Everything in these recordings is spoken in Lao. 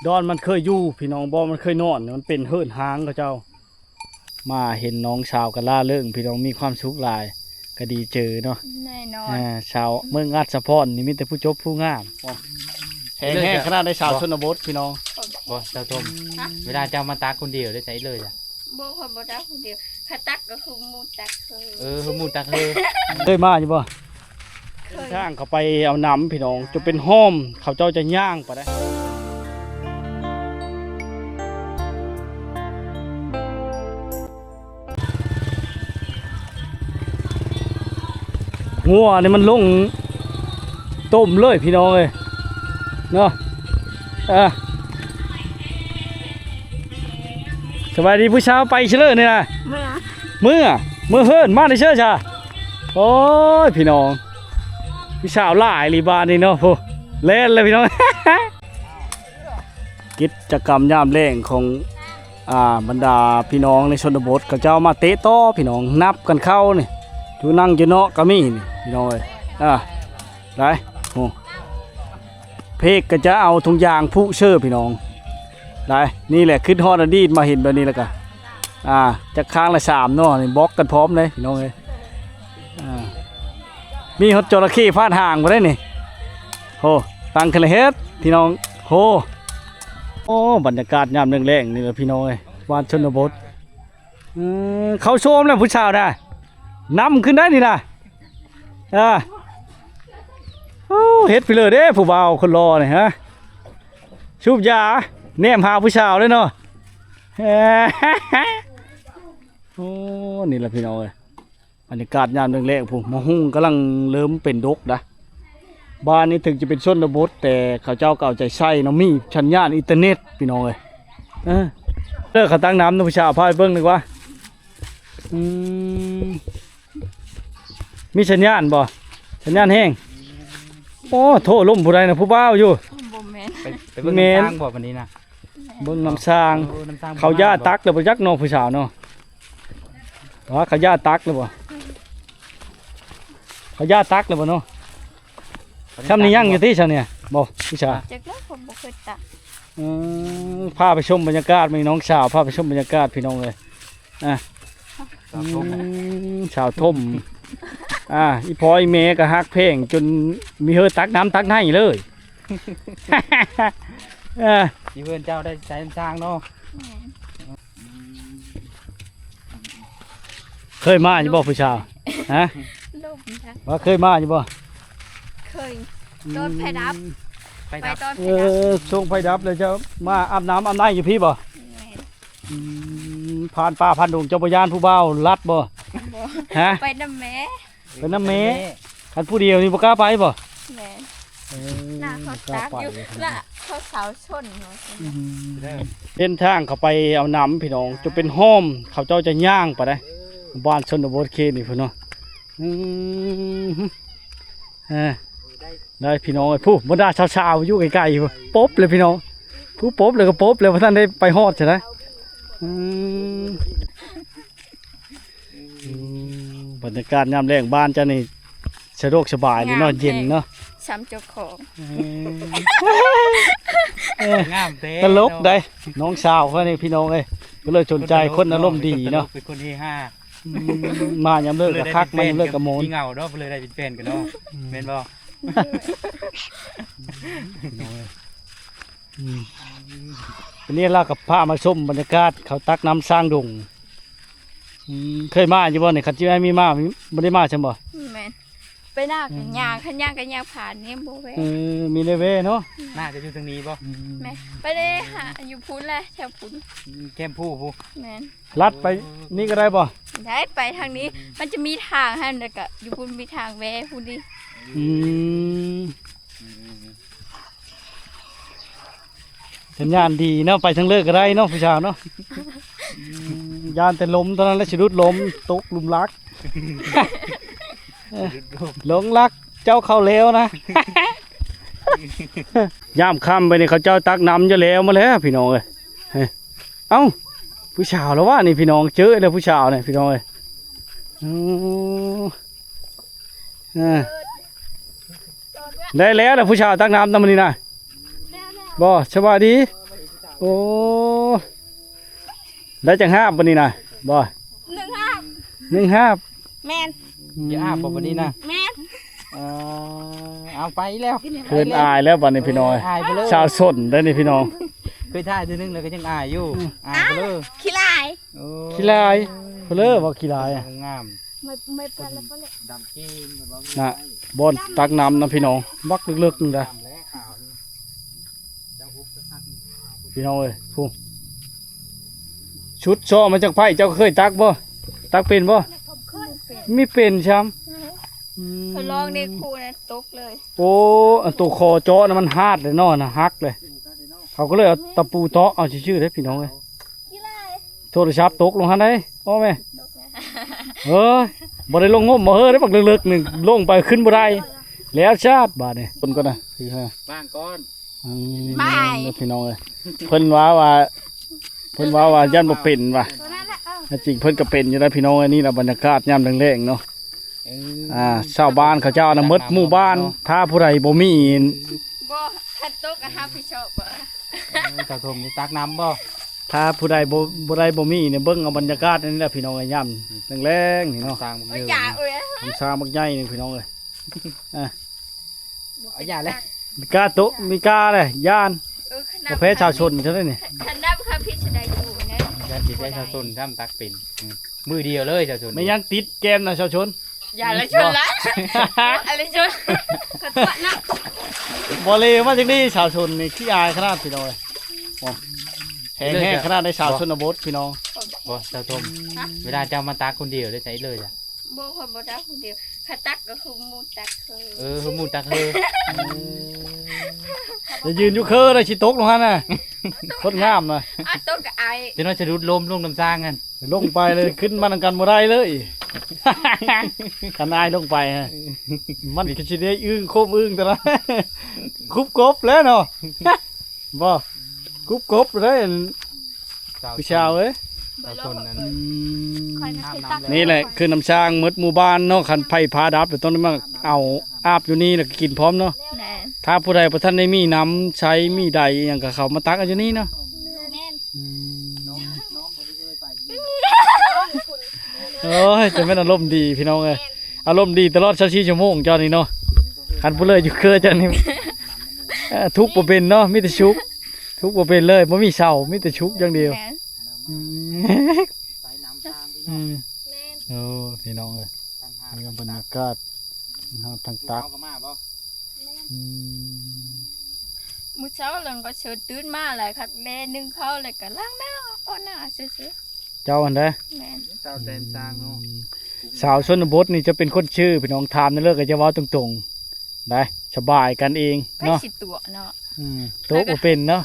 ດອນມັນເຄີຍຢູ່ພີ່ນ້ອງ ບໍ່ ມັນເຄີຍນອນ ມັນເປັນເຫີນຮ້າງເຂົາເຈົ້າ. ມາເຫັນນ້ອງສາວກໍລ່າເລີງ ພີ່ນ້ອງມີຄວາມສຸກຫຼາຍ ກໍດີເຈີເນາະ ແນ່ນອນ ອ່າ ສາວເມືອງອັດສະພອນນີ້ມີແຕ່ຜູ້ຈົບຜູ້ງາມ ແຮງ ແຮງຂະໜາດໃດສາວຊົນນະບົດພີ່ນ້ອງ. ບໍ່ ສາວທົມ ຮະ ເວລາເຈົ້າມາຕັກຄົນດຽວໄດ້ໃສເລີຍລະ? ບໍ່ ຂ້ອຍບໍ່ຕັກຄົນດຽວ ຂ້ອຍຕັກກໍຄືໝູຕັກເຄີ ເອີ ຄືໝູຕັກເຄີ. ເຄີຍມາຢູ່ບໍ່? ເຄີຍ ທາງເຂົ້າໄປເອົານ້ຳພີ່ນ້ອງ ຈົນເປັນຮ່ອມ ເຂົາເຈົ້າຈະຍ່າງໄປໄດ້. ງົວນີ້ມັນລົງຕົ້ມເລີຍພີ່ນ້ອງເອີຍເນາະ. ອ່າ ສະບາຍດີຜູ້ສາວ ໄປໃສເລີຍນີ້ນະ? ເມືອ ເມືອ ເມືອເຮືອນ ມາແຕ່ໃສຊະ? ໂອ້ຍ ພີ່ນ້ອງ ຜູ້ສາວຫຼາຍອີ່ຫຼີບາດນີ້ເນາະ. ໂອ້ ແລ່ນແລ້ວພີ່ນ້ອງ. ກິດຈະກຳຍາມແລງຂອງ ອ່າ ບັນດາພີ່ນ້ອງໃນຊົນນະບົດ ເຂົາເຈົ້າມາເຕະຕໍ່ພີ່ນ້ອງ ນັບກັນເຂົ້ານີ້ ຢູ່ນັ່ງຢູ່ເນາະກໍມີນີ້ພີ່ນ້ອງເອີຍ. ອ່າ ໄດ້ ໂອ້ ເພກກໍຈະເອົາຖົງຢາງຜູກເຊີພີ່ນ້ອງ. ໄດ້ ນີ້ແຫຼະ ຄິດຮອດອະດີດ ມາເຫັນແບບນີ້ແລ້ວກໍ ອ່າ ຈັກຄາງລະສາມເນາະ ນີ້ບລັອກກັນພ້ອມເດ້ພີ່ນ້ອງເອີຍ. ອ່າ ມີຮອດຈໍລະເຂ້ຟາດຫາງບໍ່ໄດ້ນີ້. ໂຫ ຕັ້ງຂຶ້ນລະເຮັດພີ່ນ້ອງ. ໂຫ ໂອ້ ບັນຍາກາດຍາມແລງໆນີ້ລະພີ່ນ້ອງເອີຍ ບ້ານຊົນນະບົດ. ເອີ ເຂົ້າໂຊມແລ້ວຜູ້ສາວນະ ນຳຂຶ້ນໄດ້ນີ້ນະ. ອ່າ ໂອ້ ເຮັດໄປເລີຍເດ້ຜູ້ບ່າວຄົນຫຼໍ່ນີ້ ຮະ ສູບຢາ ແນມຫາຜູ້ສາວເດ້ເນາະ. ໂອ້ ນີ້ລະພີ່ນ້ອງເອີຍ ບັນຍາກາດຍາມແລງໆ ພຸ້ນ ໝາກຫຸ່ງກຳລັງເລີ່ມເປັນດົກນະ. ບ້ານນີ້ເຖິງຈະເປັນຊົນນະບົດ ແຕ່ເຂົາເຈົ້າກໍເອົາໃຈໃສ່ເນາະ ມີສັນຍານອິນເຕີເນັດພີ່ນ້ອງເອີຍ. ເອີ ເລີກເຂົາຕັກນ້ຳນະ ຜູ້ສາວ ພາໄປເບິ່ງດີກວ່າ. ອືມ ມີສັນຍານບໍ່? ສັນຍານແຮງ. ໂອ້ ໂທລົມຜູ້ໃດນະ ຜູ້ບ່າວຢູ່. ບໍ່ແມ່ນ ໄປ ໄປເບິ່ງ ແມ່ນ ນຳທາງບໍ່ບັດນີ້ນະ? ເບິ່ງນຳຊາງ ເອີ ນຳຊາງ ເຂົາຢ່າຕັກແລ້ວບໍ່ຈັກເນາະ ຜູ້ສາວເນາະ. ວ່າເຂົາຢ່າຕັກແລ້ວບໍ່? ເຂົາຢ່າຕັກແລ້ວບໍ່ເນາະ? ຊ່ຳນີ້ຍັງຢູ່ຕິຊ່ຳນີ້ ບໍ່ ຜູ້ສາວ? ຈັກແລ້ວ ຂ້ອຍບໍ່ເຄີຍຕັກ. ເອີ ພາໄປຊົມບັນຍາກາດ ມື້ນີ້ນ້ອງສາວພາໄປຊົມບັນຍາກາດ ພີ່ນ້ອງເອີຍ. ອ່ະ ສາວທົມ ອືມ ສາວທົມ. ອ່າ ອີ່ພໍ່ອີ່ແມ່ກໍຮັກແພງຈົນມີເຮີຕັກນ້ຳຕັກໃນເລີຍ. ເອີ ຢູ່ເຮືອນເຈົ້າໄດ້ໃຊ້ນຳຊ່າງເນາະ. ແມ່ນ. ເຄີຍມາຢູ່ບໍ່ຜູ້ສາວ? ຮະ ລົມນະ ວ່າເຄີຍມາຢູ່ບໍ່? ເຄີຍ ອືມ ຕອນໄຟດັບ ໄຟດັບ ໄປຕອນໄຟດັບ. ເອີ ຊ່ວງໄຟດັບແລ້ວເຈົ້າມາອາບນ້ຳອາບໃນຢູ່ພີ້ບໍ່? ແມ່ນ. ອືມ ຜ່ານປ່າຜ່ານດົງ ເຈົ້າບໍ່ຢ້ານຜູ້ບ່າວລັດບໍ່? ບໍ່. ຮະ ໄປນຳແມ່ ໄປນຳແມ່. ໄປນຳແມ່ ຄັນຜູ້ດຽວນີ້ບໍ່ກ້າໄປບໍ່? ແມ່ນ. ເອີ ໜ້າເຂົາຕັກຢູ່ລະ ເຂົາສາວຊົນເນາະ. ອືມ ເສັ້ນທາງເຂົ້າໄປເອົານ້ຳພີ່ນ້ອງ ຈົນເປັນຮ່ອມ ເຂົາເຈົ້າຈະຍ່າງໄປໄດ້ ບ້ານຊົນນະບົດເຂດນີ້ພຸ້ນເນາະ. ອືມ ເອີ ໄດ້ພີ່ນ້ອງເອີຍ ຜູ້ບັນດາສາວໆຢູ່ໄກໆ ປົບເລີຍພີ່ນ້ອງ ຜູ້ປົບເລີຍກໍປົບເລີຍ ບໍ່ທັນໄດ້ໄປຮອດຊະນະ. ອືມ ອືມ ບັນຍາກາດຍາມແລງບ້ານເຈົ້ານີ້ສະດວກສະບາຍດີເນາະ ງາມແທ້ ເຢັນເນາະ. ເອີ ງາມແທ້ ຕະຫຼົກໄດ໋ ເນາະ ນ້ອງສາວຂ້ອຍນີ້ພີ່ນ້ອງເອີຍ ກໍເລີຍສົນໃຈ ຄົນອາລົມດີເນາະ ເປັນຄົນເຮຮາ. ອືມ ມາຍາມເລີກກໍຄັກ ມາຍາມເລີກກໍມ່ວນ ເຫງົາເນາະ ເພິ່ນເລີຍໄດ້ເປັນແຟນກັນເນາະ. ອືມ ແມ່ນບໍ່? ອືມ ວັນນີ້ລາວກໍພາມາຊົມບັນຍາກາດເຂົາຕັກນ້ຳສ້າງດົງ. ອືມ ເຄີຍມາຢູ່ບໍ່ນີ້? ຄັນຊິໃຫ້ມີມາ ບໍ່ໄດ້ມາຊັ້ນບໍ່? ແມ່ນ ໄປນາກໍຍ່າງ ຄັນຍ່າງກໍຍ່າງຜ່ານນີ້ ບໍ່ແວ່. ເອີ ມີແຕ່ແວ່ເນາະ. ນາກໍຢູ່ທາງນີ້ບໍ່? ອືມ ແມ່ນ ໄປເດ້ຫາຢູ່ພຸ້ນແຫຼະ ແຖວພຸ້ນ ແຄມພູພຸ້ນ. ແມ່ນ. ລັດໄປນີ້ກໍໄດ້ບໍ່? ໄດ້ ໄປທາງນີ້ ມັນຈະມີທາງຫັ້ນ ແລ້ວກໍຢູ່ພຸ້ນມີທາງແວ່ພຸ້ນເດ້. ອືມ ສັນຍານດີເນາະ ໄປທາງເລີກກໍໄດ້ເນາະ ຜູ້ສາວເນາະ. ອືມ ຢ້ານແຕ່ລົມເທົ່ານັ້ນແຫຼະ ສະດຸດລົມຕົກຫຼຸມລັກ. ເອີ ຫຼົງລັກເຈົ້າເຂົ້າແລ້ວນະ. ຍາມຄ່ຳໄປນີ້ ເຂົາເຈົ້າຕັກນ້ຳຢູ່ແລ້ວມາແລ້ວ ພີ່ນ້ອງເອີຍ. ເອົ້າ ຜູ້ສາວລະວະນີ້ພີ່ນ້ອງ ເຈີແລ້ວຜູ້ສາວນີ້ພີ່ນ້ອງເອີຍ. ໂອ້ ເອີ ໄດ້ແລ້ວລະ ຜູ້ສາວຕັກນ້ຳນຳມື້ນີ້ນະ. ບໍ່ ສະບາຍດີ. ໂອ້ ໄດ້ຈັກຫາບບັດນີ້ນະ ບໍ່ ໜຶ່ງຫາບ ໜຶ່ງຫາບ ແມ່ນ ອືມ ຢ່າອາບບໍ່ບັດນີ້ນະ ແມ່ນ ເອີ ເອົາໄປແລ້ວ ເຂີນອາຍແລ້ວບັດນີ້ພີ່ນ້ອງ ເອີ ອາຍໄປເລີຍ ຊາວຊົນໄດ໋ນີ້ພີ່ນ້ອງ ເຄີຍຖ່າຍເທື່ອໜຶ່ງແລ້ວກໍຍັງອາຍຢູ່ ອືມ ອາຍໄປເລີຍ ຂີ້ລາຍ ໂອ້ ຂີ້ລາຍ ເລີວ່າຂີ້ລາຍ ງາມ ໄມ່ ໄມ່ເປື້ອນແລ້ວ ດຳເກັ່ງ ນະ ບ່ອນຕັກນ້ຳນະພີ່ນ້ອງ ບັກເລິກໆ ນີ້ນະ ພີ່ນ້ອງເອີຍ ຜູ້ ຊຸດຊໍມາຈາກໃຜ ເຈົ້າເຄີຍຕັກບໍ່? ຕັກເປັນບໍ່? ບໍ່ເປັນ ມີເປັນຊ້ຳ ອືມ ຂ້ອຍລອງເດ້ ຄູນະ ຕົກເລີຍ ໂອ້ ອັນໂຕຄໍເຈາະນະ ມັນຫາດເລີຍເນາະ ນະ ຫັກເລີຍ ເຂົາກໍເລີຍເອົາຕະປູເຕາະເອົາຊື່ໆ ເດ້ພີ່ນ້ອງເອີຍ ໂທລະສັບຕົກລົງຫັ້ນເດ້ ໂອ້ແມ່ ເອີຍ ບໍ່ໄດ້ລົງງົມບໍ່ເຮີ້ ໄດ້ບັກເລິກໆ ນີ້ ລົງໄປຂຶ້ນບໍ່ໄດ້ ແລ້ວຊາດບາດນີ້ ເບິ່ງກ່ອນນະ ວາງກ່ອນ ອືມ ບາຍ ພີ່ນ້ອງເອີຍ ເພິ່ນວ່າ ວ່າ ເພິ່ນວ່າ ວ່າຢ້ານບໍ່ເປັນວ່າ ແທ້ຈິງເພິ່ນກໍເປັນຢູ່ນະພີ່ນ້ອງເອີຍ ນີ້ລະບັນຍາກາດຍາມແລງໆ ເນາະ ເອີ ອ່າ ຊາວບ້ານເຂົາເຈົ້ານະ ໝົດໝູ່ບ້ານ ຖ້າຜູ້ໃດບໍ່ມີ ບໍ່ ຄັນຕົກກໍຮັບຜິດຊອບບໍ່ ເອີ ເຈົ້າຖົມນີ້ຕັກນ້ຳບໍ່ ຖ້າຜູ້ໃດບໍ່ ບໍ່ໄດ້ບໍ່ມີນີ້ ເບິ່ງເອົາບັນຍາກາດອັນນີ້ແຫຼະພີ່ນ້ອງເອີຍ ຍາມ ອືມ ແລງໆ ນີ້ເນາະ ຊ້າງບັກໃຫຍ່ ໂອ້ຍ ຊ້າງບັກໃຫຍ່ນີ້ພີ່ນ້ອງເອີຍ ອ່າ ບໍ່ເປັນ ເອົາຢ່າແຫຼະ ມີກ້າໂຕະ ມີກ້າແຫຼະ ຢ້ານ ເອີ ຂະໜາດ ບໍ່ແພ້ຊາວຊົນເທົ່າໃດນີ້ ຄັນດຳຄັບຜິດຊະໄດຢູ່ນະ ຢ້ານຊິໄດ້ຊາວຊົນຊ້ຳຕັກເປັນ ອືມ ມື້ດຽວເລີຍຊາວຊົນ ແມ່ນຫຍັງຕິດແກມນະຊາວຊົນ ຢ່າລະຊົນລະ ບໍ່ ອາລະຊົນ ຂໍໂທດນະ ບໍ່ເລວມາຈັ່ງນີ້ ຊາວຊົນນີ້ຂີ້ອາຍຂະໜາດພີ່ນ້ອງເອີຍ ໂອ້ ແຂງແຮງຂະໜາດໃດ ຊາວຊົນນະບົດພີ່ນ້ອງ ບໍ່ ຊາວຊົນ ຮະ ເວລາເຈົ້າມາຕັກຄົນດຽວໄດ້ໃສເລີຍລະ ບໍ່ ຂ້ອຍບໍ່ຕັກຄົນດຽວ ຂ້ອຍຕັກກໍຄືໝູ່ຕັກເຄີ ເອີ ຄືໝູ່ຕັກເຄີ ຢ່າຢືນຢູ່ເຄີໄດ໋ ຊິຕົກລົງຫັ້ນນະ ຄົນງາມນະ ອາ ຕົກກໍອາຍ ຈະນ້ອຍສະດຸດລົ້ມລົງນ້ຳສ້າງຫັ້ນ ລົງໄປເລີຍ ຂຶ້ນມານຳກັນບໍ່ໄດ້ເລີຍ ຄັນອາຍລົງໄປຮະ ມັນກໍຊິໄດ້ອຶ້ງໂຄມອຶ້ງຕະລະ ຄຸບກົບແລ້ວເນາະ ບໍ່ ກຸບກົບເດ້ ຜູ້ສາວເອີຍ ຊາວຊົນນັ້ນ ອືມ ຂ້ອຍນະເຄີຍຕັກ ນີ້ແຫຼະຄືນ້ຳສ້າງໝົດໝູ່ບ້ານເນາະ ຄັນໄຟຟ້າດັບຕ້ອງໄດ້ມາເອົາອາບຢູ່ນີ້ ແລ້ວກໍກິນພ້ອມເນາະ ແມ່ນ ຖ້າຜູ້ໃດບໍ່ທັນໄດ້ມີນ້ຳໃຊ້ ມີໃດອີ່ຫຍັງກໍເຂົ້າມາຕັກເອົາຢູ່ນີ້ເນາະ ແມ່ນ ອືມ ໂອ້ຍ ຈະແມ່ນອາລົມດີພີ່ນ້ອງເອີຍ ອາລົມດີຕະຫຼອດຊາວສີ່ຊົ່ວໂມງເຈົ້ານີ້ເນາະ ຄັນຜູ້ເລີຍຢູ່ເຄືເຈົ້ານີ້ ເອີ ທຸກບໍ່ເປັນເນາະ ມີແຕ່ສຸກ ທຸກບໍ່ເປັນເລີຍ ບໍ່ມີເຊົາ ມີແຕ່ສຸກຢ່າງດຽວ ແມ່ນ ອືມ ອືມ ແມ່ນ ໂອ້ ພີ່ນ້ອງເອີຍ ນີ້ບັນຍາກາດ ເຮົາທັງຕັກ ອືມ ມື້ເຊົ້າແລ້ວກໍເຊີນຕື່ນມາແລ້ວ ຄັກແດ່ ໜຶ້ງເຂົ້າ ແລ້ວກໍລ້າງໜ້າ ອອກໜ້າຊື່ໆ ເຈົ້າຫັ້ນເດ້ ແມ່ນ ເຈົ້າແຕ່ງຕ່າງເນາະ ອືມ ສາວຊົນນະບົດນີ້ຈະເປັນຄົນຊື່ ພີ່ນ້ອງ ຖາມແນວເລີກກໍຈະເວົ້າຕົງໆ ໄດ້ ສະບາຍກັນເອງເນາະ ໄດ້ຊິຕົວະເນາະ ອືມ ຕົວະບໍ່ເປັນເນາະ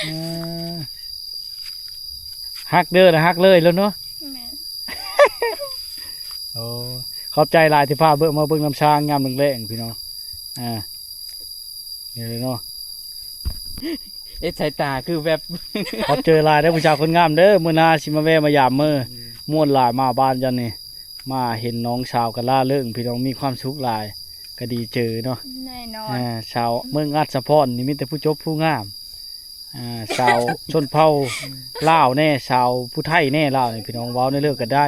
ເອີ ຮັກເດີນະ ຮັກເລີຍໂລດເນາະ ແມ່ນ ໂອ້ ຂອບໃຈຫຼາຍທີ່ພາເບິ່ງ ມາເບິ່ງນ້ຳຊ້າງຍາມແລງໆ ພີ່ນ້ອງ ອ່າ ນີ້ເລີຍເນາະ ເຮັດສາຍຕາຄືແບບ ຂອບໃຈຫຼາຍເດີຜູ້ສາວຄົນງາມເດີ ມື້ໜ້າຊິມາແວ່ມາຢາມເມີ ອືມ ມ່ວນຫຼາຍມາບ້ານເຈົ້ານີ້ ມາເຫັນນ້ອງສາວກໍລ່າເລີງ ພີ່ນ້ອງມີຄວາມສຸກຫຼາຍ ກໍດີເຈີເນາະ ແນ່ນອນ ອ່າ ສາວເມືອງອັດສະພອນນີ້ມີແຕ່ຜູ້ຈົບຜູ້ງາມ ອ່າ ຊາວຊົນເຜົ່າລາວແນ່ ຊາວຜູ້ໄທແນ່ ລາວນີ້ພີ່ນ້ອງ ເວົ້າແນວເລີກກໍໄດ້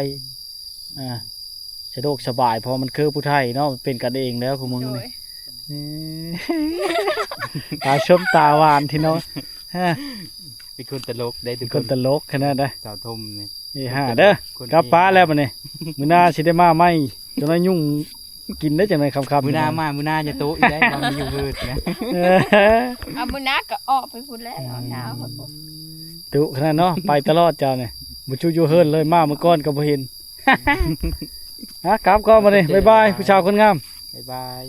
ອ່າ ສະດວກສະບາຍ ເພາະມັນຄືຜູ້ໄທເນາະ ເປັນກັນເອງແລ້ວຄູ່ມື້ນີ້ ໂດຍ ເອີ ຕາຊົມຕາຫວານພີ່ນ້ອງ ຮະ ເປັນຄົນຕະຫຼົກໄດ໋ ເປັນຄົນຕະຫຼົກຂະໜາດໃດ ສາວຖົມນີ້ ເອີ ຫາເດີ ກັບປະແລ້ວບັດນີ້ ມື້ໜ້າຊິໄດ້ມາໃໝ່ ຈັກໜ້ອຍຍຸງ ກິນໄດ້ຈັ່ງໃດຄ່ຳໆ ມື້ໜ້າມາ ມື້ໜ້າຢ່າໂຕະອີກໄດ໋ ເຮົາມີຢູ່ເຮີດນະ ເອີ ເອົາມື້ໜ້າກໍອອກໄປພຸ້ນແຫຼະ ເອົາໜ້າຮອດພຸ້ນ ດຸຂະໜາດເນາະ ໄປຕະຫຼອດເຈົ້ານີ້ ບໍ່ຈຸຢູ່ເຮືອນເລີຍ ມາມື້ກ່ອນກໍບໍ່ເຫັນ ອ່ະ ກັບກ່ອນບັດນີ້ ບາຍບາຍ ຜູ້ສາວຄົນງາມ ບາຍບາຍ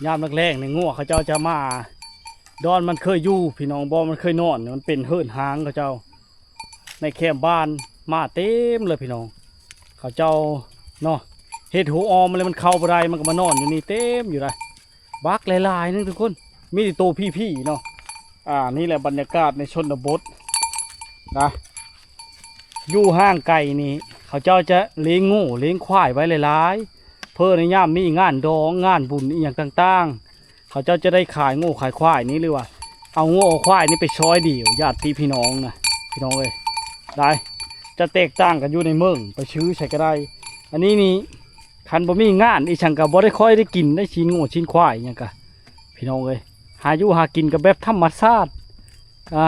ຍາມແລງໆ ນີ້ງົວເຂົາເຈົ້າຈະມາ ບ່ອນມັນເຄີຍຢູ່ ພີ່ນ້ອງ ບ່ອນມັນເຄີຍນອນ ມັນເປັນເຮືອນຮ່າງເຂົາເຈົ້າ ໃນແຄມບ້ານ ມາເຕັມເລີຍພີ່ນ້ອງ ເຂົາເຈົ້າເນາະ ເຮັດໂຮງອອມແລ້ວມັນເຂົ້າບໍ່ໄດ້ ມັນກໍມານອນຢູ່ນີ້ເຕັມຢູ່ໃດ໋ ບັກຫຼາຍໆ ໜຶ່ງທຸກຄົນ ມີແຕ່ໂຕພີ້ໆ ເນາະ ອ່າ ນີ້ແຫຼະບັນຍາກາດໃນຊົນນະບົດນະ ຢູ່ຫ່າງໄກນີ້ ເຂົາເຈົ້າຈະລ້ຽງງົວລ້ຽງຄວາຍໄວ້ຫຼາຍໆ ເພື່ອໃນຍາມມີງານດອງງານບຸນອີ່ຫຍັງຕ່າງໆ ເຂົາເຈົ້າຈະໄດ້ຂາຍງົວຂາຍຄວາຍນີ້ ຫຼືວ່າເອົາງົວເອົາຄວາຍນີ້ໄປຊອຍດຽວ ຍາດຕິພີ່ນ້ອງນະ ພີ່ນ້ອງເອີຍ ໄດ້ ຈະແຕກຕ່າງກັນຢູ່ໃນເມືອງ ໄປຊື້ໃສກໍໄດ້ ອັນນີ້ນີ້ ຄັນບໍ່ມີງານອີ່ຫຍັງກໍບໍ່ໄດ້ຄ່ອຍໄດ້ກິນໄດ້ຊີ້ນງົວຊີ້ນຄວາຍຫຍັງກະ ພີ່ນ້ອງເອີຍ ຫາຢູ່ຫາກິນກໍແບບທຳມະຊາດ ອ່າ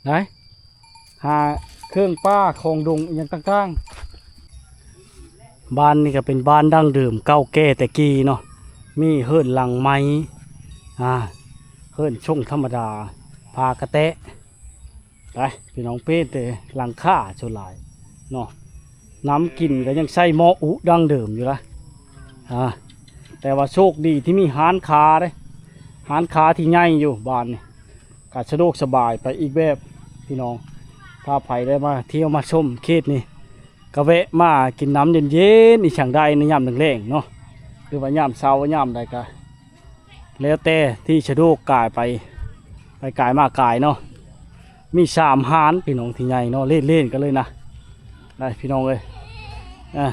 ໄດ້ ຫາເຄື່ອງປ່າຂອງດົງອີ່ຫຍັງຕ່າງໆ ບ້ານນີ້ກໍເປັນບ້ານດັ້ງເດີມເກົ່າແກ່ແຕ່ກີ້ເນາະ ມີເຮືອນຫຼັງໄມ້ ອ່າ ເຮືອນຊົງທຳມະດາ ຝາກະແຕະ ໄປ ພີ່ນ້ອງ ເປັນແຕ່ຫຼັງຄາສ່ວນຫຼາຍເນາະ ນ້ຳກິນກໍຍັງໃຊ້ໝໍ້ອຸດັ້ງເດີມຢູ່ລະ ອ່າ ແຕ່ວ່າໂຊກດີທີ່ມີຮ້ານຄ້າເດ້ ຮ້ານຄ້າທີ່ໃຫຍ່ຢູ່ບ້ານນີ້ ກໍສະດວກສະບາຍໄປອີກແບບ ພີ່ນ້ອງ ຖ້າໃຜໄດ້ມາທ່ຽວມາຊົມເຂດນີ້ ກໍແວະມາກິນນ້ຳເຢັນໆ ອີ່ຫຍັງໄດ້ໃນຍາມແລງໆເນາະ ຫຼືວ່າຍາມເຊົ້າຍາມໃດກໍ ແລ້ວແຕ່ທີ່ສະດວກກາຍໄປ ໄປກາຍມາກາຍເນາະ ມີສາມຮ້ານ ພີ່ນ້ອງ ທີ່ໃຫຍ່ເນາະ ເລ່ນໆກັນເລີຍນະ ໄດ້ ພີ່ນ້ອງເອີຍ ອ່າ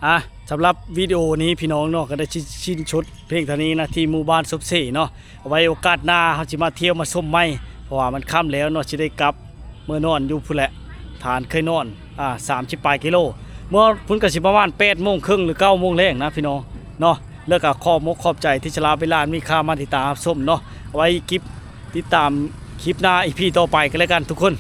ອ່າ ສຳລັບວິດີໂອນີ້ ພີ່ນ້ອງເນາະ ກໍໄດ້ຊິ ສິ້ນສຸດພຽງເທົ່ານີ້ນະ ທີ່ໝູ່ບ້ານສົບເສເນາະ ເອົາໄວ້ໂອກາດໜ້າເຮົາຊິມາທ່ຽວມາຊົມໃໝ່ ເພາະວ່າມັນຄ່ຳແລ້ວເນາະ ຊິໄດ້ກັບ ເມືອນອນຢູ່ພຸ້ນແຫຼະ ຖານເຄີຍນອນ ອ່າ ສາມສິບປາຍກິໂລ ເມືອພຸ້ນກໍຊິປະມານແປດໂມງເຄິ່ງ ຫຼື ເກົ້າໂມງແລງນະ ພີ່ນ້ອງເນາະ ແລ້ວກໍຂອບມົກຂອບໃຈທີ່ສະຫຼະເວລາອັນມີຄ່າມາຕິດຕາມຮັບຊົມເນາະ ເອົາໄວ້ກິບ ຕິດຕາມຄລິບໜ້າ ອີພີ ຕໍ່ໄປກັນແລ້ວກັນທຸກຄົນ